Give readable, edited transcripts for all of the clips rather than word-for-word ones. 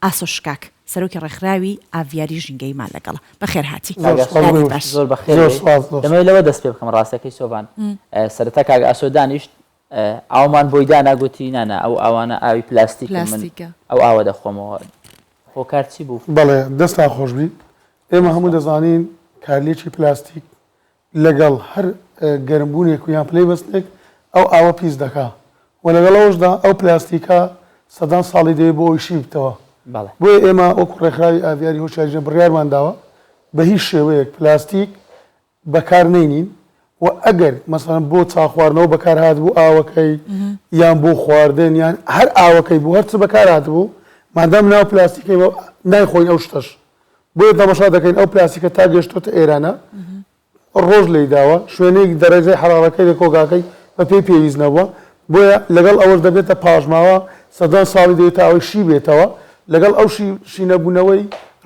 ئاسۆ شکاک، سەرۆکی ڕێکخراوی ئاڤیاری ژینگەییمان لەگەڵە. بەخێر هاتی. زۆر سوپاس یادت باش. زۆر بەخێر زۆر بێی. سوپاس زۆر دەمەوێت لەوە دەست پێ بکەم ڕاستەکەی سۆڤان سەرەتا کاک ئاسۆ دانیشت ئاومان بۆی دانا گوتی نانا ئەو ئاوانە ئاوی پلاستیکن من پلاستیکە. ئەو ئاوە دەخۆمەوە هۆکار چی بوو؟ بەڵێ دەستتان خۆشبی ئێمە هەموو دەزانین کارلێکی پلاستیک لەگەڵ هەر گەرمبوونێک و یان پلەی بەستنێک ئەو ئاوە پیس دەکا و لەگەڵ ئەوەشدا ئەو پلاستیکە سەدان ساڵی دەوێت بۆ ئەوەی شی ببتەوە. بۆیە ئێمە وەکو ڕێکخراوی ئاڤیاری هۆشیاری ژنە بڕیارمان داوە بە هیچ شێوەیەک پلاستیک بەکار نەینین و ئەگەر مەسەلەن بۆ چا خواردنەوە بەکار هاتبوو ئاوەکەی یان بۆ خواردن یان هەر ئاوەکەی بوو هەرچ بەکار هاتبوو مادام ناو پلاستیکەی نایخۆین ئەو شتەش بۆیە تەماشا دەکەین ئەو پلاستیکە تا گەشتۆتە ئێرانە ڕۆژ لێی داوە شوێنێک دەرەجەی حەرارەکەی لە کۆگاکەی بە پێی پێویست نەبووە بۆیە لەگەڵ ئەوەش دەبێتە پاشماوە سەدان ساڵی دەوێت تا ئەوەی شی بێتەوە لەگەڵ ئەو شی شینەبوونەوەی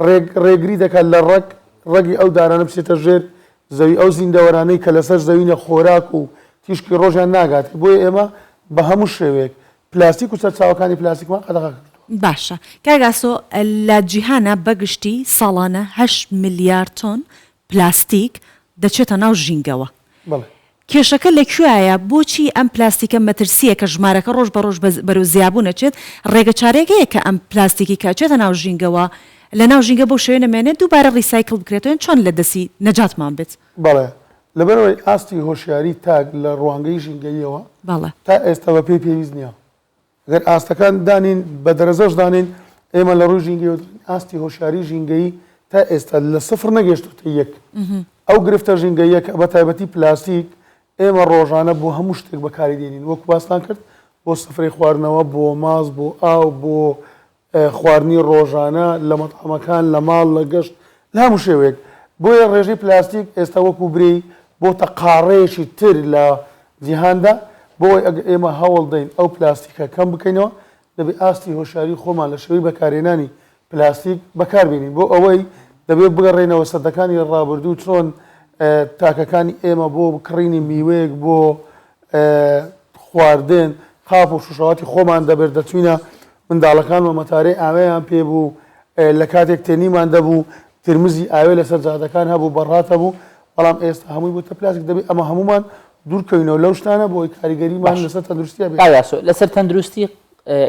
ڕێگ ڕێگری دەکات لە ڕەگ ڕەگی ئەو دارانە بچێتە ژێر زەوی ئەو زیندەوەرانەی کە لەسەر زەوینە خۆراک و تیشکی ڕۆژیان ناگاتێ بۆیە ئێمە بە هەموو شێوەیەک پلاستیک و سەرچاوەکانی پلاستیکمان قەدەغە کردووە. باشە کاک ئاسۆ لە جیهانا بەگشتی ساڵانە هەشت ملیار تۆن پلاستیک دەچێتە ناو ژینگەوە. بەڵێ. کێشەکە لە کوێیە؟ بۆچی ئەم پلاستیکە مەترسییە کە ژمارەکە ڕۆژ بە ڕۆژ بەرەو زیابوون ئەچێت، ڕێگە چارەیەک هەیە کە ئەم پلاستیکی کە ئەچێتە ناو ژینگەوە لە ناو ژینگە بەو شێوەیە نەمێنێت دووبارە ڕیسایکڵ بکرێتەوە یان چۆن لە دەستی نەجاتمان بێت؟ بەڵێ. لەبەرئەوەی ئاستی هۆشیاری تاک لە ڕوانگەی ژینگەییەوە بەڵێ. تا ئێستا بە پێی پێویست نییە. گەر ئاستەکان دانێین بە دەرەجەش دانێین، ئێمە لە ڕووی ژینگەیەوە دەڵێین ئاستی هۆشیاری ژینگەیی تا ئێستا لە سفر نەگەیشتۆتە یەک. ئەو گرفتە ژینگەییە کە بە تایبەتی پلاستیک ئێمە ڕۆژانە بۆ هەموو شتێک بەکاری دێنین وەکو باستان کرد بۆ سفرەی خواردنەوە، بۆ ماست، بۆ ئاو، بۆ خواردنی ڕۆژانە لە مەتعەمەکان، لە ماڵ، لە گەشت، لە هەموو شێوەیەک. بۆیە ڕێژەی پلاستیک ئێستا وەکو برێی بۆتە قاڕەیەکی تر لە جیهاندا، بۆ ئەوەی ئەگەر ئێمە هەوڵ دەین ئەو پلاستیکە کەم بکەینەوە، دەبێ ئاستی هۆشیاری خۆمان لە شێوەی بەکارهێنانی پلاستیک بەکار بێنین، بۆ ئەوەی دەبێ بگەڕێینەوە سەدەکانی ڕابردوو چۆن تاکەکانی ئێمە بۆ کڕینی میوەیەک بۆ خواردن قاپ و شوشەواتی خۆمان دەبرد، دەچوینە منداڵەکانمان مەتارەی ئاوێیان پێ بوو، لە کاتێک تێنیمان دەبوو ترمزی ئاوێ لەسەر جادەکان هەبوو، بەڕات هەبوو، بەڵام ئێستا هەمووی بۆتە پلاستیک، دەبێت ئەمە هەموومان دوورکەوینەوە لەو شتانە بۆ ئەوەی کاریگەریمان باش لەسەر تەندروستی هەبێت. کاک ئاسۆ لەسەر تەندروستی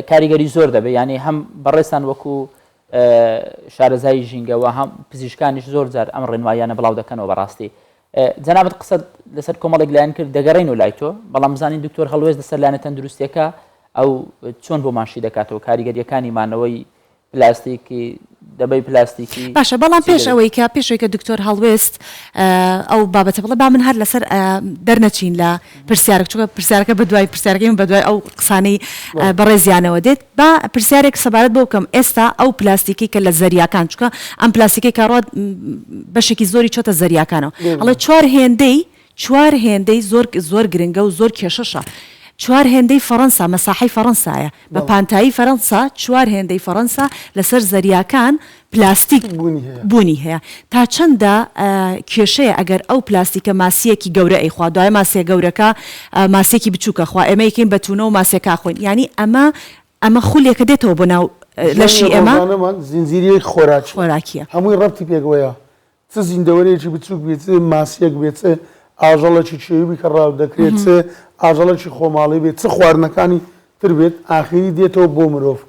کاریگەری زۆر دەبێت، یانی هەم بەڕێزتان وەکو شارەزای ژینگە و هەم پزیشکانیش زۆر جار ئەم ڕێنماییانە بڵاو دەکەنەوە بەڕاستی جەنابت قسەت لەسەر کۆمەڵێک لایەن کرد دەگەڕێینەوە لای تۆ بەڵام بزانین دکتۆر هەڵوێست لەسەر لایەنە تەندروستیەکە ئەو چۆن بۆمان شی دەکاتەوە کاریگەریەکانی مانەوەی پلاستیکی دەبەی پلاستیکی باشە بەڵام چی پێش دەبێت؟ ئەوەی کە پێش ئەوەی کە دکتۆر هەڵوێست ئەو بابەتە بڵێ با من هەر لەسەر دەرنەچین لە پرسیارەک چونکە پرسیارەکە بە دوای پرسیارەکەی من بە دوای ئەو قسانەی بەڕێزیانەوە دێت با پرسیارێک سەبارەت بەوە بکەم ئێستا ئەو پلاستیکەی کە لە زەریاکان چونکە ئەم پلاستیکەی کە ڕوات بەشێکی زۆری چۆتە زەریاکانەوە ئەڵێ چوار هێندەی چوار هێندەی زۆر زۆر گرنگە و زۆر کێشەشە چوار هێندەی فەڕەنسا مەساحەی فەڕەنسایە بە پانتایی فەرەنسا چوار هێندەی فەڕەنسا لەسەر زەریاکان پلاستیک بوونی هەیە تا چەندە کێشەیە ئەگەر ئەو پلاستیکە ماسیەکی گەورە ئەیخوا دوای ماسیە گەورەکە ماسیەکی بچوکە خوا ئێمە یکەین بە تونە و ماسیەکە ئەخۆین یانی ئەمە ئەمە خولێکە دێتەوە بۆ ناو لەشی ژیانی ئێمە ڕۆژانەمان زنجیرەیەک خۆراکیە خۆراکیە. هەمووی ڕەبتی پێکەوەیە چ زیندەوەرێکی بچووک بێت، چ ماسییەک بێت، چ ئاژەڵێکی کێوی بێت کە ڕاو دەکرێت، چ ئاژەڵێکی خۆماڵی بێت، چ خواردنەکانی تر بێت، ئاخیری دێتەوە بۆ مرۆڤ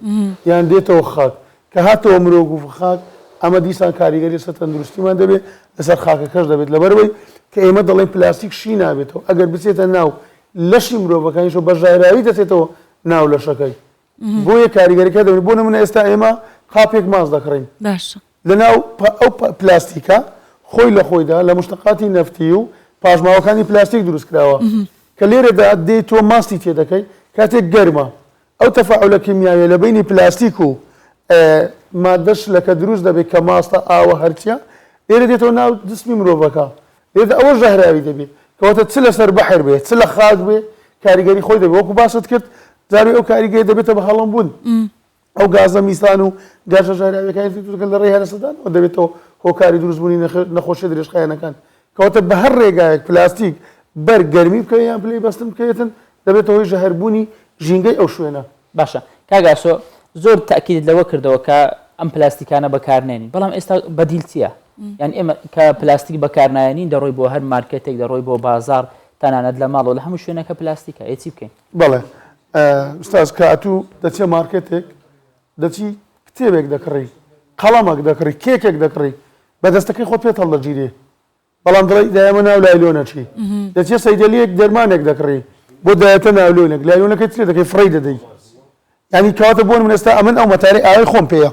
یان دێتەوە خاک. کە هاتەوە مرۆڤ و خاک، ئەمە دیسان کاریگەری لەسەر تەندروستیمان دەبێت، لەسەر خاکەکەش دەبێت. لەبەرئەوەی کە ئێمە دەڵێین پلاستیک شی نابێتەوە، ئەگەر بچێتە ناو لەشی مرۆڤەکانیشەوە بە ژەهراوی دەچێتەوە ناو لەشەکەی. بۆیە کاریگەریەکە دەبێت. بۆ نمونە ئێستا ئێمە قاپێک ماست دەکڕین. باشە. لەناو ئەو پلاستیکە خۆی لە خۆیدا لە موشتەقاتی نەفتی و پاشماوەکانی پلاستیک دروست کراوە کە لێرەدا دێی تۆ ماستی تێدەکەی کاتێک گەرمە ئەو تەفاعولە کیمیاویە لە بەینی پلاستیک و مادە شلەکە دروست دەبێت کە ماستە ئاوە هەرچیە لێرە دێتەوە ناو جسمی مرۆڤەکە لێرەدا ئەوە ژەهراوی دەبێت کەواتە چ لەسەر بەحر بێ چ لە خاک بێ کاریگەری خۆی دەبێت وەکو باست کرد جارێ ئەو کاریگەری دەبێتە بە هەڵم بوون ئەو گازە میسان و گازە ژەهراویەکانی تر دروست دەکەن لە ڕێی هەرەسەدانەوە دەبێتەوە هۆکاری دروستبوونی نەخۆشیە درێژخایەنەکان. کەواتە بە هەر ڕێگایەک پلاستیک بەر گەرمی بکەوێت یان پلەی بەستن بکەوێتن دەبێتە هۆی ژەهربوونی ژینگەی ئەو شوێنە. باشە کاک ئاسۆ زۆر تەئکیدت لەوە کردەوە کە ئەم پلاستیکانە بەکارنێنین بەڵام ئێستا بەدیل چییە؟ یان ئێمە کە پلاستیک بەکارنایەنین دەڕۆی بۆ هەر مارکێتێک دەڕۆی بۆ بازاڕ تەنانەت لە ماڵەوە لە هەموو شوێنەکە پلاستیکە ئێ چی بکەین؟ بەڵێ ئوستاز کە ئەتوو دەچیە مارکێتێک دەچی کتێبێک دەکڕی قەڵەمەک دەکڕی کێکێک دەکڕی بە دەستەکەی خۆت پێت هەڵدەگیرێ بەڵام دەڵێی دایەمە ناو لایلۆنەکی دەچیە سەیدەلیەک دەرمانێک دەکڕی بۆ دایەتە ناولۆنێک لایلۆنەکەی ترێ دەکەی فڕێی دەدەی یعنی کەواتە بۆ من ئێستا ئەمن ئەو مەتارەی ئاوی خۆم پێیە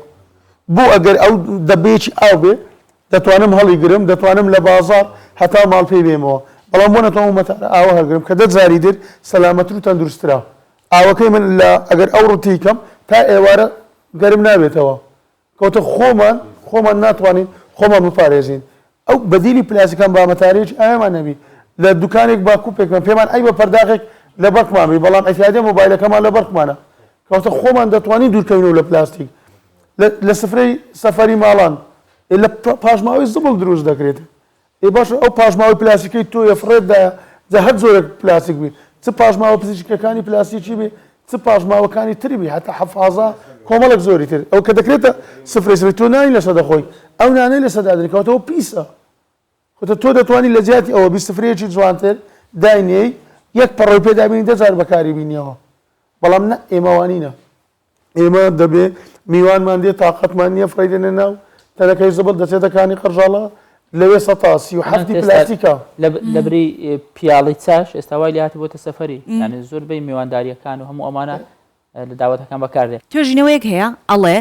بۆ ئەگەر ئەو دەبەیەکی ئاو بێ دەتوانم هەڵیگرم دەتوانم لە بازاڕ هەتا ماڵ پێی بێمەوە بەڵام بۆ نەتوانم ئەو مەتارە ئاوە هەڵگرم کە دە جاری تر سەلامەتر و تەندروستترە ئاوەکەی من لە ئەگەر ئەو ڕوتیی کەم تا ئێوارە گەرم نابێتەوە کەواتە خۆمان خۆمان ناتوانین خۆمان بپارێزین ئەو بەدیلی پلاستیکان با مەتارەیەکی ئاوێمان نەبی لە دوکانێک با کوپێکمان پێمان عەیبە پەرداخێک لە بەرخمان بی بەڵام ئیعتیادە مۆبایلەکەمان لە بەرخمانە کەواتە خۆمان دەتوانین دوورکەوینەوە لە پلاستیک لە سفرەی سەفەری ماڵان لە پاشماوەی زبڵ دروست دەکرێت ئێ باشە ئەو پاشماوەی پلاستیکەی تۆ یە فڕێت دایە جا هەر جۆرێک پلاستیک بی چ پاشماوە پزیشکیەکانی پلاستیکی بی چ پاشماوەکانی تری بی هەتا حەفازە کۆمەڵێک زۆری تر ئەو کە دەکرێتە سفرەی سفرەی تۆ نانی لەسەر دەخۆی ئەو نانەی لەسەر دادەنێی کەواتە ئەوە پیسە کەواتە تۆ دەتوانی لە جیاتی ئەوە بی سفرەیەکی جوانتر داینێی یەک پەڕۆی پێ دابینی دە جار بەکاری بینیەوە بەڵام نا ئێمە وانینە. ئێمە دەبێ میوانمان دێ تاقەتمان نییە فڕێی دەنێ ناو تەنەکەی زبڵ دەچێتە کانی قەرژاڵە لەوێ سەتا 37ی پلاستیکە. لەبری پیاڵەی چاش ئێستا وای لێهاتوو بۆتە سەفەری یانی زۆربەی میواندارییەکان و هەموو ئەمانە لە داوەتەکان بەکاردێ. توێژینەوەیەک هەیە ئەڵێ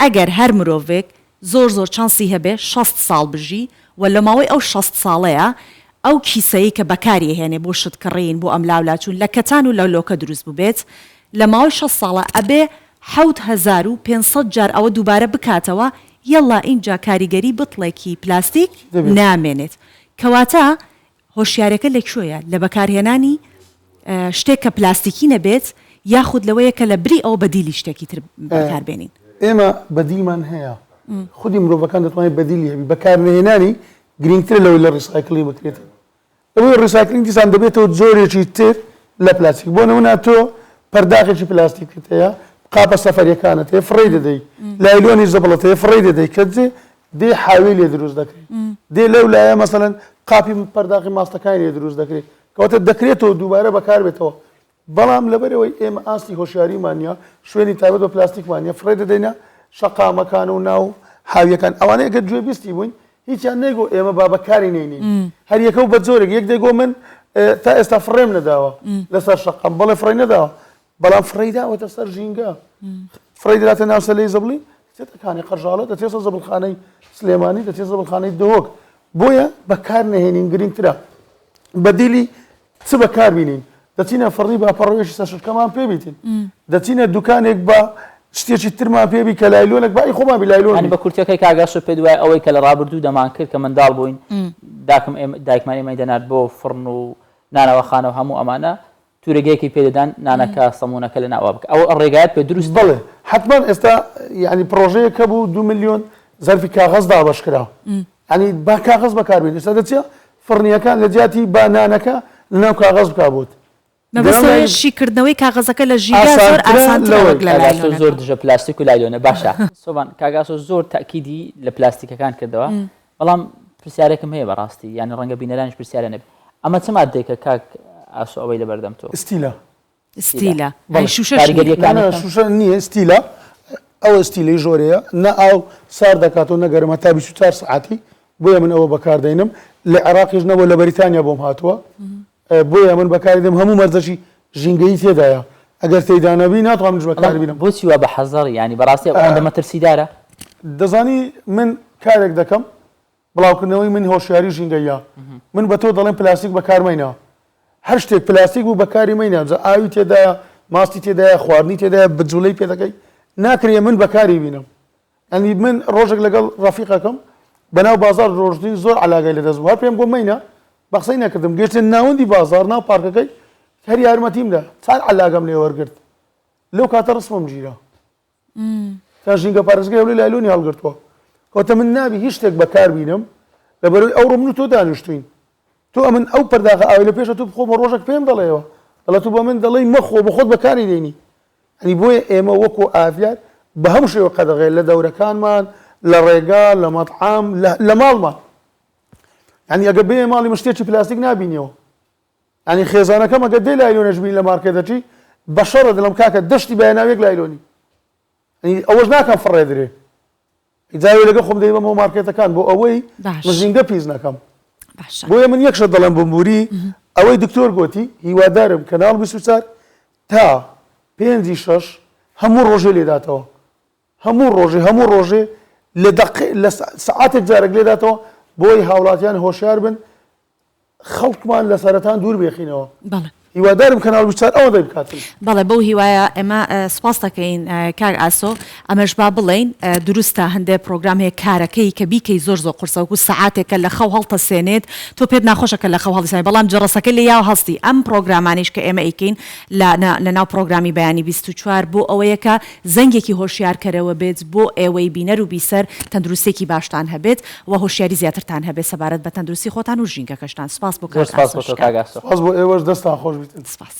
ئەگەر هەر مرۆڤێک زۆر زۆر چانسی هەبێ 60 ساڵ بژی و لە ماوەی ئەو 60 ساڵەیا ئەو کیسەی کە بەکاری ئەهێنێ بۆ شت کڕین بۆ ئەملاولاچوون لە کەتان و لە لۆکە دروست بوبێت لە ماوەی 60 ساڵا ئەبێ 7500 جار ئەوە دووبارە بکاتەوە یەڵا ئینجا کاریگەری بتڵێکی پلاستیک نامێنێت کەواتە هۆشیارەکە لە کوێیە؟ لە بەکارهێنانی شتێک کە پلاستیکی نەبێت یاخود لەوەیە کە لە بری ئەوە بەدیلی شتێکی تر بەکاربێنین؟ ئێمە بەدیلمان هەیە، خودی مرۆڤەکان دەتوانێت بەدیلی هەبی، بەکارنەهێنانی گرینگترە لەوەی لە recycle ی بکرێتن. لەبەرئەوەی recycling دیسان دەبێتەوە جۆرێکی تر لە پلاستیک. بۆ نموونە تۆ پەرداخێکی پلاستیکت هەیە، قاپە سەفەرییەکانت هەیە، فڕێی دەدەی. لایلۆنی زبڵت هەیە، فڕێی دەدەی. کە جێ دێ حاوی لێ دروست دەکرێ. دێ لەو لایە مەسەلەن قاپی پەرداخی ماستەکانی لێ دروست دەکرێ. کەواتە دەکرێتەوە دووبارە بەکار بێتەوە. بەڵام لەبەرئەوەی ئێمە ئاستی هۆشیاریمان نییە، شوێنی تایبەت بە پلاستیکمان نییە، فڕێ دەدەینە شەقامەکان و ناو حاوییەکان. ئەوانەی ئەگەر گوێبیستی بووین هیچیان نەیگۆ ئێمە با بەکاری نەینین. هەر یەکە و بە جۆرێک، یەک دەیگۆ من تا ئێستا فڕێم نەداوە لەسەر شەقام، بەڵێ فڕێی نەداوە، بەڵام فڕێی داوەتە سەر ژینگە، فڕێی دەداتە ناو سەلەی زبڵی، دەچێتە کانی قەرژاڵە، دەچێتە زبڵخانەی سلێمانی، دەچێتە زبڵخانەی دهۆک. بۆیە بەکار نەهێنین گرنگترە. بەدیلی چ بەکار بینین؟ دەچینە فڕنی با پەڕۆیەکی سەرشکەمان پێ بیتین. دەچینە دوکانێک با شتێکی ترمان پێ بی کە لایلۆنێک با ئی خۆمان بی لایلۆن یانی بی. بە کورتیەکەی کاک ئاسۆ پێت وایە ئەوەی کە لە ڕابردوو دەمان کرد کە منداڵ بووین داکم ئێمە دایکمان ئێمەی دەنارد بۆ فڕن و نانەواخانە و هەموو ئەمانە تورەگەیەکی پێ دەدان نانەکە سەمونەکە لە ناوە بکە ئەوە ڕێگایەت پێ دروستە؟ بەڵێ حەتمەن ئێستا یانی پڕۆژەیەک هەبوو دوو ملیۆن زەرفی کاغەز دابەش کرا یانی با کاغەز بەکار بێنین ئێستا دەچیە فڕنیەکان لە جیاتی با نانەکە لەناو کاغەز بکا بۆت مەبەست ئەوەیە شیکردنەوەی کاغەزەکە لە ژینگە زۆر ئاسانترە وەک لە کاک ئاسۆ لایلۆنەکە. زۆر دژە پلاستیک و لایلۆنە باشە سۆبان کاک ئاسۆ زۆر تەئکیدی لە پلاستیکەکان کردەوە بەڵام پرسیارێکم هەیە بەڕاستی یانی ڕەنگە بینەرانیش پرسیارە نەبێ ئەمە چ ماددەیەکە کاک ئاسۆ ئەوەی لەبەردەم تۆ؟ ستیلە. ستیلە هەی شوشەش نییە. کاریگەریەکانی نا شوشە نییە ستیلە ئەوە ستیلەی ژۆرەیە نە ئاو سارد دەکاتەوە نە گەرم هەتا 24 سەعاتی بۆیە من ئەوە بەکار دەینم لە عێراقیش نەبووە لە بەریتانیا بۆم هاتووە بۆیە من بەکاری دێم هەموو مەرجەکی ژینگەیی تێدایە ئەگەر تێیدا نەبی ناتوانم منیش بەکاری بینم. بۆچی وا بە حەزەڕی یانی بەڕاستی ئەوەندە مەترسیدارە؟ دەزانی من کارێک دەکەم بڵاوکردنەوەی من هۆشیاری ژینگەییە من بە تۆ دەڵێم پلاستیک بەکار مەینە هەر شتێک پلاستیک بوو بەکاری مەینە جا ئاوی تێدایە ماستی تێدایە خواردنی تێدایە بجوڵەی پێ دەکەی ناکرێ من بەکاری بینم ئەنی من ڕۆژێک لەگەڵ ڕەفیقەکەم بەناو بازار ڕۆژتین زۆر علاگای لەدەست بوو هەر پێم گۆ مەینە بە قسەی نەکردم گەشتە ناوەندی بازار ناو پارکەکەی هەر یارمەتیم دا چار علاگەم لێ وەرگرت لەو کاتە ڕسمم گیرا تا ژینگە پارێزگای هەولێر لایلۆنی هەڵگرتووە کەواتە من نابی هیچ شتێک بەکار بینم لەبەرەوەی ئەوڕۆ من و تۆ دانیشتوین تۆ ئەمن ئەو پەرداخە ئاوی لە پێشە تۆ بخۆمە ڕۆژێک پێم دەڵێەوە دەڵێ تۆ بە من دەڵێی مەخۆ بە خۆت بەکاری دێنی ئەنی بۆیە ئێمە وەکو ئاڤیار بە هەموو شێوە قەدەغەیە لە دەورەکانمان لە ڕێگا لە مەتعام لە ماڵمان یعنی ئەگە بێ ماڵی من شتێکی پلاستیک نابینیەوە یعنی خێزانەکەم ئەگە دەی لایلۆنەش بین لە مارکێت دەچی بە شەڕە دڵم کاکە دەشتی بەیاناوێک لایلۆنی ئەوەش ناکەم فڕێ درێ جاوێ لەگە خۆم دەیبەمەوە مارکێتەکان بۆ ئەوەی ژینگە پیس نەکەم بۆیە من یەک شت دەڵێم بمبوری ئەوەی دکتۆر گۆتی هیوادارم کەناڵ 24 تا پێنجی شەش هەموو ڕۆژێ لێداتەوە هەموو ڕۆژێ هەموو ڕۆژێ لە دەقی لە سەعاتێک جارێک لێداتەوە بۆی هاوڵاتیان هۆشیار بن خەڵکمان لە سەرەتان دوور بێخینەوە. بەڵێ. هیوادارم کەناڵ 24 ئەوەندەی بکاتن. بەڵێ بەو هیوایە ئێمە سوپاست دەکەین کاک ئاسۆ، ئەمەش با بڵێین دروستە هەندێ پڕۆگرام هەیە کارەکەی کە بیکەی زۆر زۆر قورسە وەکو سەعاتێکە لە خەو هەڵتەسێنێت تۆ پێت ناخۆشە کە لە خەو هەڵیسانی بەڵام جەڕەسەکە لێ یاوە هەستی ئەم پڕۆگرامانەیش کە ئێمە ئەیکەین لە لە ناو پڕۆگرامی بەیانی 24 بۆ ئەوەیە کە زەنگێکی هۆشیارکەرەوە بێت بۆ ئێوەی بینەر و بیسەر تەندروستیەکی باشتان هەبێت و هۆشیاری زیاترتان هەبێت سەبارەت بە تەندروستی خۆتان و ژینگەکەشتان. سوپاس بۆ زۆر کاک سپاس ئاسۆ بۆ تۆ کاک شکان. ئاسۆ. سپاس بۆ ئێوەش دەستتان خۆش بیتن. سپاس.